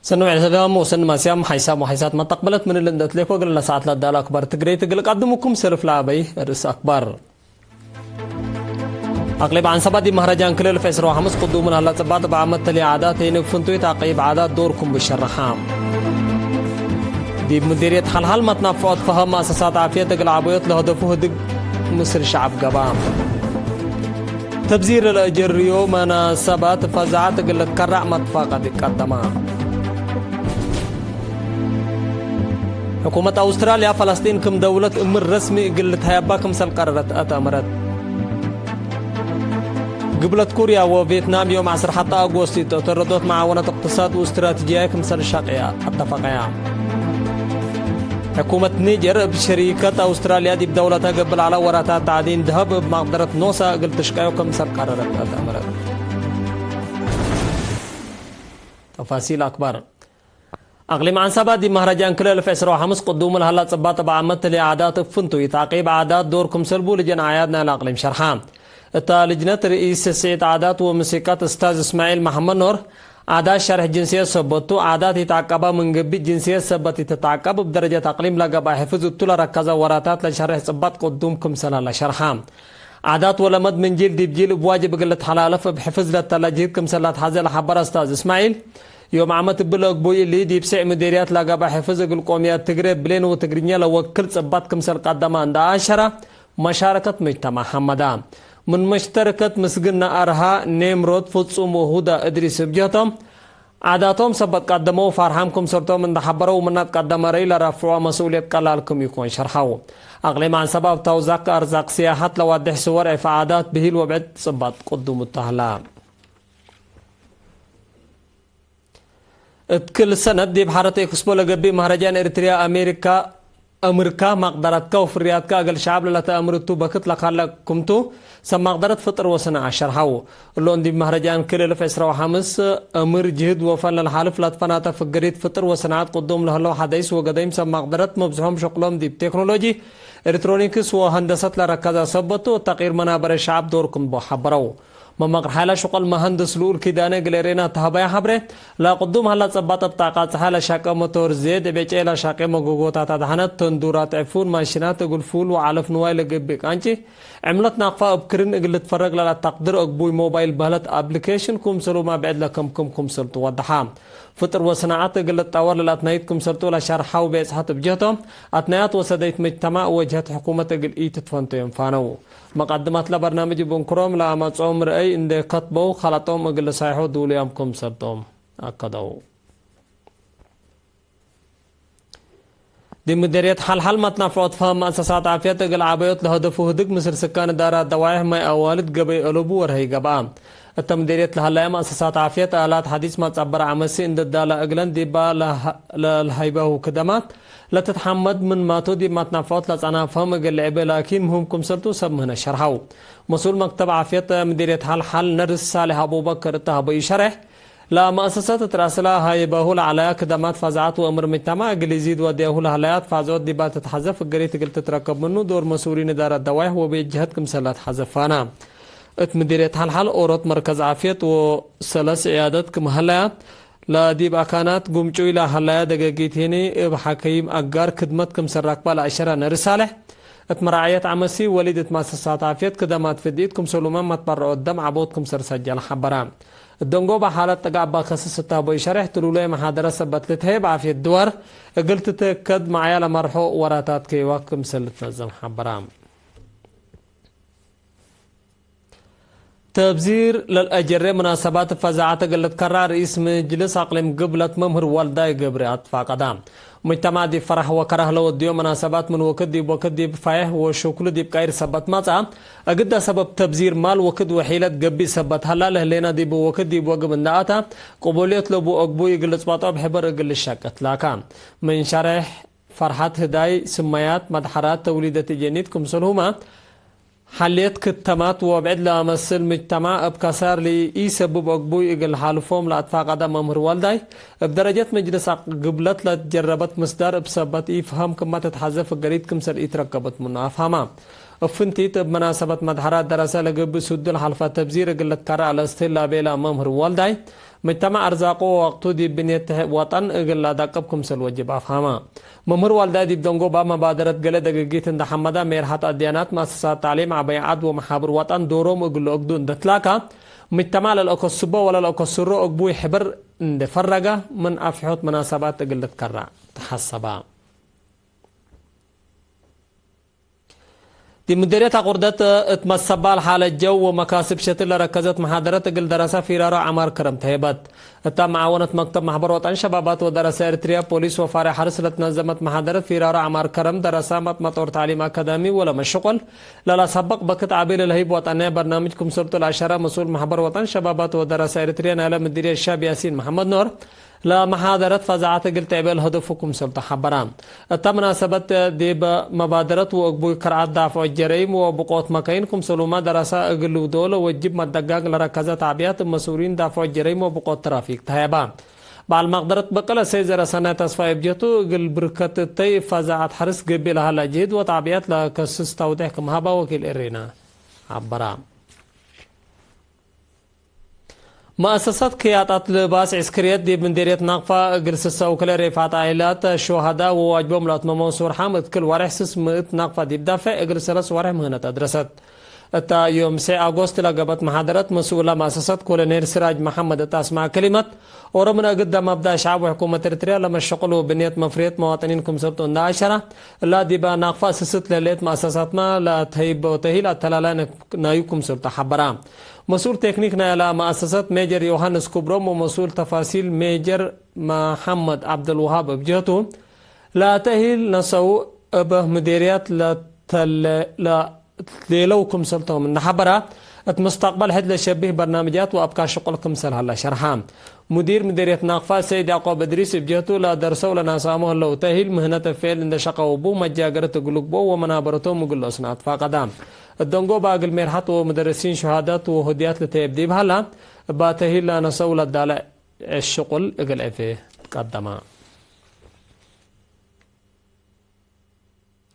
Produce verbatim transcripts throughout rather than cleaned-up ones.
ሰኒ ውዕል ሰላም ወሰኒ ማስያም ሓይሳም ወሓይሳት መተቅበለት ምን እሊ እንደ እትሌኮ እግል ነሰዓት ለዳለ አክባር ትግሬ ትግል ቀድሙኩም ሰልፍ ለአበይ ርእስ አክባር። አቅሊብ ዐንሰባ ዲብ መህረጃን ክልል ዕስራ ወሐምስ ቅዱም ለሀላ ጽባጥ እብ ዓመት ተሌ ዓዳት ሄንግ ፍንቱይ ተዕቂብ ዓዳት ዶርኩም ብሸረሓ። ዲብ ምዲርየት ሐልሐል መትናፍዖት ፈሀም መአሰሳት ዓፍየት እግል ዐበዮት ለሀደፉ ህድግ ምስል ሸዐብ ገብአ። ተብዚር ለእጀርዮ መናሰባት ፈዛዐት እግል ልትከራዕ መትፋቀድ ቀደማ። ሕኩመት አውስትራልያ ፈለስጢን ክም ደውለት እምር ረስሚ እግል ልትሀየባ ክምሰል ቀረረት አትአመረት። ግብለት ኩርያ ወቬትናም ዮም ዐስር ሐተ አጎስት እት ተረዶት መዓወነት እቅትሳድ ወእስትራትጅያይ ክምሰል ሸቅያ አተፈቀያ። ሕኩመት ኒጀር እብ ሸሪከት አውስትራልያ ዲብ ደውለተ ገብእ ለዐለ ወራታት ተዕዲን ደሀብ እብ መቅደረት ኖሳ እግል ትሽቀዮ ክምሰል ቀረረት አትአመረት። ተፋሲል አክባር። አቅሊም ዐንሰባ ዲብ መህረጃን ክልል ዕስራ ወሐምስ ቅዱም ለሀላ ጽባጥ እብ ዓመት ተሌ ዓዳት እብ ፍንቱይ ተዕቂብ ዓዳት ዶር ክምሰል ቡ ልጀን አዕያድ ናይለ አቅሊም ሸርሐ። እተ ልጅነት ርኢስ ስዒት ዓዳት ወሙሲቀት እስታዝ እስማዒል መሐመድ ኖር፣ ዓዳት ሸርሕ ጅንስየት ሰበት ቱ፣ ዓዳት ኢተዐቀባ ምን ገብእ ጅንስየት ሰበት ኢትትዐቀብ፣ እብ ደረጀት አቅሊም ለገብአ ሕፍዝ እቱ ለረከዘ ወራታት ለሸርሕ ጽባጥ ቅዱም ክምሰል ሀላ ሸርሐ። ዓዳት ወለመድ ምን ጂል ዲብ ጂል እብ ዋጅብ እግል ልትሐላለፍ እብ ሕፍዝ ለተለ ጅህድ ክምሰል ለትሐዜ ለሐበረ እስታዝ እስማዒል፣ ዮም ዓመት እብ ለአግቡይ እሊ ዲብ ስዕ ምዴርያት ለገብአ ሕፍዝ እግል ቆምያት ትግሬ ብሌን ወትግርኛ ለወክል ጽባጥ ክምሰል ቀደመ እንደ አሸረ፣ መሻረከት መጅተማዕ ሐመዳ። ምን መሽተረከት ምስግና አርሃ፣ ኔምሮት ፍጹም ወሁዳ እድሪስ እብ ጀህቶም፣ ዓዳቶም ሰበት ቀደመው ፋርሓም ክምሰልቶም እንደ ሐበረው፣ ምናት ቀደመ ረይ ለረፍዖ መስኡልየት ቀላል ክም ኢኮን ሸርሐው። አቅሊም ዐንሰባ እብ ተውዛክ አርዛቅ ስያሐት ለዋዴሕ ስወር ዕፍ ዓዳት ብሂል ወብዕድ ጽባጥ ቅዱም እተህላ። እት ክል ሰነት ዲብ ሐረት ኤክስፖ ለገብእ መህረጃን ኤሪትርያ አሜሪካ፣ አምርካ፣ መቅደረትከ ወፍርያትከ እግል ሸዐብ ለለተአምር እቱ በክት ለካለ ክምቱ፣ ሰብ መቅደረት ፍጥር ወሰናዐት ሸርሐው። እሎም ዲብ መህረጃን ክልል ዕስራ ወሐምስ፣ አምር፣ ጅህድ ወፈን ለልሓልፍ ለትፈናተ ፍገሪት ፍጥር ወሰናዐት ቅዱም ለህለው ሐዳይስ ወገደይም ሰብ መቅደረት መብዝሖም ሸቅሎም ዲብ ቴክኖሎጂ፣ ኤሌክትሮኒክስ ወሀንደሰት ለረከዘ ሰበት ቱ፣ ተቅይር መናበረ ሸዐብ ዶር ክም ሐበረው። መመቅር ሐይለ ሹቀል መሀንድስ ልኡል ኪዳነ እግል ኤሬና ተሀበያ ሐብሬ፣ ለቅዱም ሀላ ጸባጥ እብ ጣቃ ጸሓይ ለሻቀ መቶር ዜድ፣ እብ ዕጨይ ለሻቄ መጎጎታት አድሐነት፣ ተንዱራት ዕፉን፣ ማሽናት እግል ፉል ወዐለፍ ንዋይ ለገብእ ቃንጪ፣ ዕምለት ናቅፋ እብ ክርን እግል ልትፈረግ ለለተቅድር አግቡይ ሞባይል በህለት አፕሊኬሽን ክምሰሉመ ብዕድ ለከምክም ክምሰልቱ ወደሐ። ፍጥር ወሰናዐት እግል ልትጠወር ለለአትናይት ክምሰልቱ ለሸርሐው ቤጽሐት እብ ጀህቶም፣ አትናያት ወሰደይት መጅተማዕ ወጅሀት ሕኩመት እግል ኢትትፈንተዮም ፋነው። መቃድማት ለበርናምጅ እብ እንክሮም ለአመጽኦም ረአይ እንዴ ከትበው፣ ኸለጦም እግል ልሳይሖ ዱሉያም ክምሰልቶም አከደው። ዲብ ምዴርየት ሐልሐል መትናፍዖት ፈሀም መአሰሳት ዓፍየት እግል ዐበዮት ለሀደፉ ህድግ ምስል ስካን እዳራት ደዋይሕ ማይ አዋልድ ገበይ አለቡ ወርሀይ ገብአ። እተ ምዴርየት ለሀለያ መአሰሳት ዓፍየት አላት ሐዲስ መትጸበር ዐመሲ እንዴ ዳላ እግለን ዲባ ለሀ-፣ ለልሀይበሁ ክደማት ለትትሐመድ ምን ማቱ ዲብ መትናፍዖት ለጸንሐ ፈሀም እግል ልዕቤ ላኪን ምህም ክምሰልቱ ሰብ ምህነት ሸርሐው። መስኡል መክተብ ዓፍየት ምዴርየት ሐልሐል ነርስ ሳሌሕ አቡበከር እተ ሀበዩ ሸሬሕ፣ ለመአሰሰት እት ረአስላ ሀይበሁ ለዐለያ ክደማት ፋዝዐት ወእምር ምጅተማዕ እግል ኢዚድ ወዴሁ ለሀለያት ፋዝዖት ዲባ ትትሐዘፍ እገሪት እግል ትትረከብ ምኑ ዶር መስኡሊን እዳረት ደዋይሕ ወቤት ጀሀት ክምሰል ለትሐዘፍ ፋና። እት ምዲርየት ሐልሐል ኦሮት መርከዝ ዓፍየት ወሰለስ ዕያደት ክም ሀለያ፣ ለዲብ አካናት ጉምጩይ ለሀለያ ደገጊት ህኒ እብ ሐከይም አጋር ክድመት ክምሰል ረክባ ለአሸረ ነሪ ሳልሕ፣ እት መራዕየት ዐመሲ ወሊድ እት መአሰሳት ዓፍየት ክደማት ፍድኢት ክምሰሉመ መትበረዖት ደም ዐቦት ክምሰል ሰጀለ ሐበረ። እት ደንጎበ ሓለት ጥጋብ ባከስስ እት ሀቦ ኢሸሬሕ ትሉሎየ መሓደረት ሰበት ልትሀይብ ዓፍየት ድዋር እግል ትትአከድ መዕያ ለመርሖ ወራታት ከይዋ ክምሰል ልትነዘም ሐበረ። ተብዚር ለልአጀሬ መናሰባት ፈዛዐት እግል ልትከራዕ ርኢስ ምጅልስ አቅሊም ግብለት መምህር ዋልዳይ ገብሬ አትፋቀዳ። ሙጅተማዕ ዲብ ፈረሕ ወከረህ ለወድዮ መናሰባት ምን ወክድ ዲብ ወክድ ዲብ ፋይሕ ወሹክሉ ዲብ ቀይር ሰበት መጽአ። እግደ ሰበብ ተብዚር ማል ወክድ ወሒለት ገቢእ ሰበት ሀላ ለህሌና ዲብ ወክድ ዲብ ወግብ እንደ አታ፣ ቅቡልየት ለቡ አግቡይ እግል ልጽባጦ እብ ሕበር እግል ልሸቅት ላካ። ምን ሸሬሕ ፈርሐት ህዳይ ስመያት መድሐራት ተውሊደት እጀኒት ክምሰልሁመ፣ ሐልየት ክተማት ወብዕድ ለአመስል ምጅተማዕ እብ ከሳር ለኢሰብብ አግቡይ እግል ሓልፎም ለአትፋቀደ መምህር ዋልዳይ፣ እብ ደረጀት መጅልስ አቅ-፣ ግብለት ለትጀረበት ምስዳር እብ ሰበት ኢፍሀም ክመ ትትሐዘፍ እገሪት ክምሰል ኢትረከበት ምኑ አፍሀማ። እብ ፍንቲት እብ መናሰበት መድሐራት ደረሰ ለገብእ ሱዱል ሐልፈ ተብዚር እግል ልትከረዕ ለአስትህል ለቤለ መምህር ዋልዳይ፣ ምጅተማዕ አርዛቁ ወወቅቱ ዲብ ብንየት ወጠን እግል ለአዳቅብ ክምሰል ወጅብ አፍሀመ። መምህር ዋልዳይ ዲብ ደንጎባ መባደረት ገሌ ደገጊት እንደ ሐመዳ፣ ሜርሐት አድያናት፣ መአሰሳት ተዕሊም፣ ዐበይ ዐድ ወመሓብር ወጠን ዶሮም እግል ለአግዱ እንደ ትላካ፣ ምጅተማዕ ለልአከስቦ ወለልአከስሮ እግቡይ ሕብር እንደ ፈረገ፣ ምን አፍሖት መናሰባት እግል ልትከረዕ ተሐሰበ። ዲብ ምዴርየት አቁርደት እት መሰባል ሓለት ጀው ወመካስብ ሸትል ለረከዘት መሓደረት እግል ደረሰ ፊራሮ ዐማር ከረም ተሄበት። እታ መዓወነት መክተብ መሕበር ወጠን ሸባባት ወደረሰ ኤሪትርያ፣ ፖሊስ ወፋሬ ሐርስ ለትነዘመት መሓደረት ፊራሮ ዐማር ከረም ደረሰ መጥመጦር ተዕሊም አካዳሚ ወለመሽቁል ለለሰብቅ በክት ዐቢ ለልህይብ ወጠንያ በርናምጅ ክምሰልቱ ለአሸረ መስኡል መሕበር ወጠን ሸባባት ወደረሰ ኤሪትርያ ናይለ ምዲርየት ሸብ ያሲን መሐመድ ኖር፣ ለመሓደረት ፈዛዐት እግል ትዕቤ ለሀደፉ ክምሰልቱ ሐበረ። እተ መናሰበት ዲብ መባደረት ወእግቡይ ከርዐት ዳፍዖት ጀረይም ወብቆት መከይን ክምሰሉመ ደረሰ እግል ልውደኦ ለወጅብ መደጋግ ለረከዘ ተዕብያት እብ መስኡሊን ዳፍዖት ጀረይም ወብቆት ትራፊክ ተሀየበ። በዐል መቅደረት በቀለ ሰይድ ዘረሰናይ ተስፋ እብ ጀህቱ፣ እግል ብርከት እተይ እብ ፈዛዐት ሐርስ ገብእ ለሀላ ጅህድ ወተዕብያት ለከስስ ተውዴሕ ክም ሀበ ወኪል ኤሬና ሐበረ። መአሰሰት ክያጣት ልባስ ዕስክርየት ዲብ ምዴርየት ናቅፋ እግል ስሰ ወክለ ሬፋት ዓኢላት ሹሀዳ ወዋጅቦም ለአትመመው ሱርሓም እት ክል ወሬሕ ስስ ምእት ናቅፋ ዲብ ዳፌዕ እግል ሰለስ ወሬሕ ምህነት አድረሰት። እታ ዮም ሴዕ አጎስት ለገብአት መሓደረት መስኡለ መአሰሰት ኮሎኔል ስራጅ መሐመድ እት አስመዐ ክሊመት፣ ኦሮ ምን እግደ መብዳእ ሸዐብ ወሕኩመት ኤሪትርያ ለመሸቅሉ ብንየት መፍርየት መዋጥኒን ክምሰልቱ እንደ አሸረ፣ እላ ዲበ ናቅፋ ስስት ለህሌት መአሰሳትመ ለአትሀይብ ወተሂል አተላላይ ናዩ ክምሰልቱ ሐበረ። መስኡል ቴክኒክ ናይላ መአሰሰት ሜጀር ዮሐንስ ክብሮም ወመስኡል ተፋሲል ሜጀር መሐመድ ዐብደልወሃብ እብ ጀህቱ፣ ለተሂል ነሰኡ እብ ምዴርያት ለተለ-፣ ለሌለው ክምሰልቶም እንደ ሐበረ፣ እት ሙስተቅበል ሕድ ለሸቢህ በርናምጃት ወአብካር ሽቁል ክምሰል ሀለ ሸርሐ። ሙዲር ምዴርየት ናቅፋ ሰይድ ያዕቆብ እድሪስ እብ ጀህቱ፣ ለደርሰው ለናሳሞ ህለው ተሂል ምህነት ፍዕል እንደ ሸቀው እቡ መጃገረት እግል ልግብኦ ወመናበረቶም እግል ለአስንዕ አትፋቀደ። እት ደንጎባ እግል ሜርሐት ወሙደርሲን ሹሃዳት ወሁድያት ልተየብ ዲብ ሀላ፣ እባ ተሂል ለነሰው ለዳልዕ ሽቁል እግል ዕፌ ትቀደመ።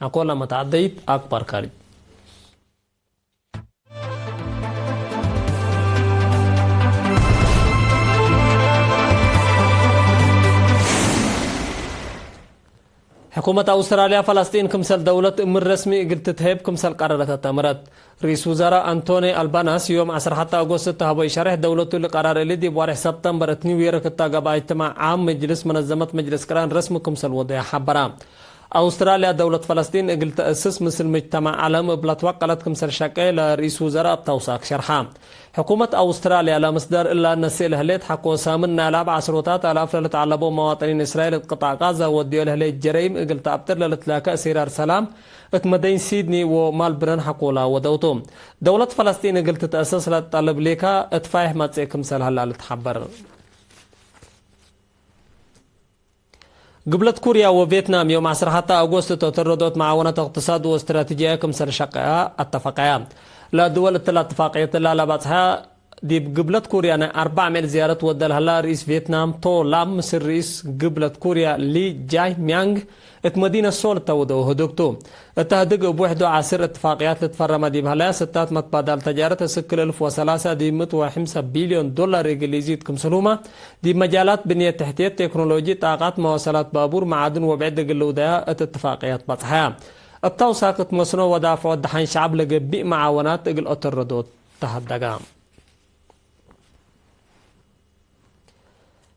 አኮላ መተዓደይት አክባር ካሪ። ሕኩመት አውስትራልያ ፈለስጢን ክምሰል ደውለት እምን ረስሚ እግል ትትሀየብ ክምሰል ቀረረት አተመረት። ርኢስ ውዘራእ አንቶኒ አልባናስ ዮም ዐስር ሐተ አጎስት እተ ሀበዩ ሸሬሕ፣ ደውለቱ እሊ ቀራር እሊ ዲብ ወሬሕ ሰብተምበር እት ኒውዮርክ እተ ገብአ እጅትማዕ ዓም መጅልስ መነዘመት መጅልስ ቅራን ረስሚ ክምሰል ወደየ ሐበረ። አውስትራልያ ደውለት ፈለስጢን እግል ተአስስ ምስል ምጅተማዕ ዐለም እብ ለትወቀለት ክምሰል ሸቄ ለርኢስ ውዘራእ እብ ተውሳክ ሸርሐ። ሕኩመት አውስትራልያ ለምስዳር እላ ነስእ ለህሌት ሐቆ ሳምን ናይላ እብ ዐስሮታት አላፍ ለልትዐለቦ መዋጥኒን እስራኤል እት ቅጣዕ ቃዛ ወድዮ ለህሌት ጀረይም እግል ተአብጥር ለልትላከ እሲራር ሰላም እት መደይን ሲድኒ ወማልብረን ሐቆላ ወደውቱ። ደውለት ፈለስጢን እግል ትትአሰስ ለትጠልብ ሌካ እት ፋይሕ መጽእ ክምሰል ሀላ ልትሐበር። ግብለት ኩርያ ወቬትናም ዮም ዐስር ሐተ አጎስት እተ ተረዶት መዓወነት እቅትሳድ ወእስትራቲጅያት ክምሰል ሸቀያ አተፈቀያ። ለድወል እትለ እትፋቅየት እላ ለባጽሐ ዲብ ግብለት ኩርያ ናይ አርበዕ ሜል ዝያረት ወደ ለሀላ ርኢስ ቬትናም ቶ ላም ምስል ርኢስ ግብለት ኩርያ ሊ ጃይ ሚያንግ እት መዲነት ሶል እተ ወደው ህዱግ ቱ። እተ ህድግ እብ ውሕዱ ዐስር እትፋቅያት ልትፈረመ ዲብ ሀለያ፣ ስታት መትባዳል ተጃረት እስክ ክል እልፍ ወሰላሳ ዲብ ምእት ወሐምሳ ቢልዮን ዶላር እግል ኢዚድ ክምስልሁመ፣ ዲብ መጃላት ብንየት ተሕትየት፣ ቴክኖሎጂ፣ ጣቃት፣ መዋሰላት ባቡር፣ መዓድን ወብዕድ እግል ልውደያ እት እትፋቅያት በጽሐያ። እብ ተውሳክ እት መስኖ ወዳፍዖት ደሓን ሸዐብ ለገብእ መዓወናት እግል አተረዶት ተሀደጋ።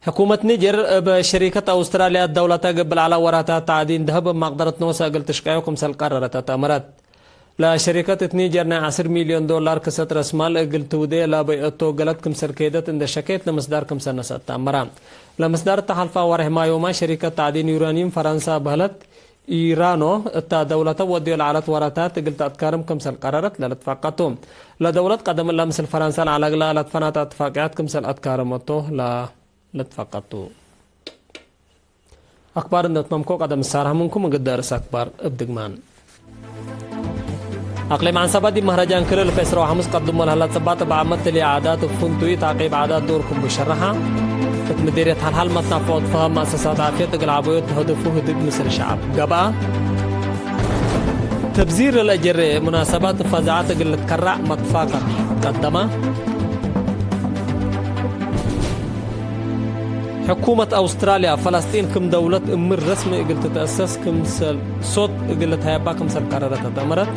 ሕኩመት ኒጀር እብ ሸሪከት አውስትራልያ ደውለተ እግል ዐለ ወራታት ተዕዲን ደሀብ እብ መቅደረት ኖሰ እግል ትሽቀዮ ክምሰል ቀረረት አተመረት። ለሸሪከት እት ኒጀር ናይ ዐስር ሚልዮን ዶላር ክሰት ረስማል እግል ትውዴ ለበይአቶ ገለት ክምሰል ኬደት እንደ ሸኬት ለምስዳር ክምሰል ነሰአት ተአመረ። ለምስዳር እተ ሐልፋ ወሬሕ ማዮማ ሸሪከት ተዕዲን ዩራኒዩም ፈረንሳ በህለት፣ ኢራኖ እተ ደውለተ ወድዮ ለዐለት ወራታት እግል ተአትካርም ክምሰል ቀረረት ለልትፈቀቱ። ለደውለት ቀደም እለ ምስል ፈረንሳ ለዐለ እግላ ለትፈናተ እትፋቅያት ክምሰል አትካረመቶ ለልትፈቀቱ። አክባር እንደ ትመምኮ ቀደም ሳርህ ምንኩም እግል ደርስ አክባር እብ ድግማን። አቅሊም ዐንሰባ ዲብ መህረጃን ክልል እብ ዕስራ ወሐምስ ቀድሞ ለህላ ጽባጥ እብ ዓመት እሊ ዓዳት እብ ፍንቱይ ተዕቂብ ዓዳት ዶር ክም ብሸረሐ፣ እት ምዲርየት ሐልሐል መትናፈዖት ፈሀም መአሰሳት ዓፍየት እግል ዐበዮት ለሀደፉ ህድግ ምስል ሸዐብ ገብአ። ተብዚር ለለአጀሬ ሙናሰባት ፈዛዐት እግል ልትከራዕ መትፋቀት ቀደመ። ሕኩመት አውስትራልያ፣ ፈለስጢን ክም ደውለት እምር ረስሚ እግል ትትአሰስ ክምሰል ሶት እግል ልትሀየባ ክምሰል ቀረረት አትአመረት።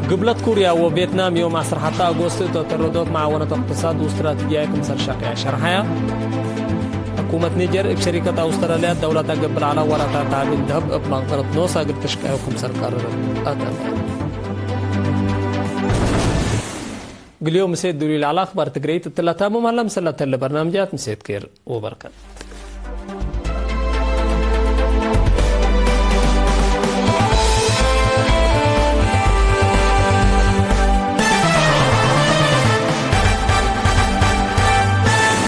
ግብለት ኩርያ ወቬትናም ዮም ዐስር ሐተ አጎስት እት አተረዶት መዓወነት እቅትሳድ ወእስትራቲጅያይ ክምሰል ሸቅየ ሸርሐያ። ሕኩመት ኒጀር እብ ሸሪከት አውስትራልያ ደውለተ ገብእ ለዐለ ወረታት ተሐቢን ደሀብ እብ ለንቅረት ኖሳ እግል ትሽቀዩ ክምሰል ቀረረት አትአመረት። እግልዮም ምሴት ዱሉይ ለዐለ አክባር ትግረይት እትለ ታምም ሀለ። ምስለ እተለ በርናምጃት ምሴት ኬር ወበርከት።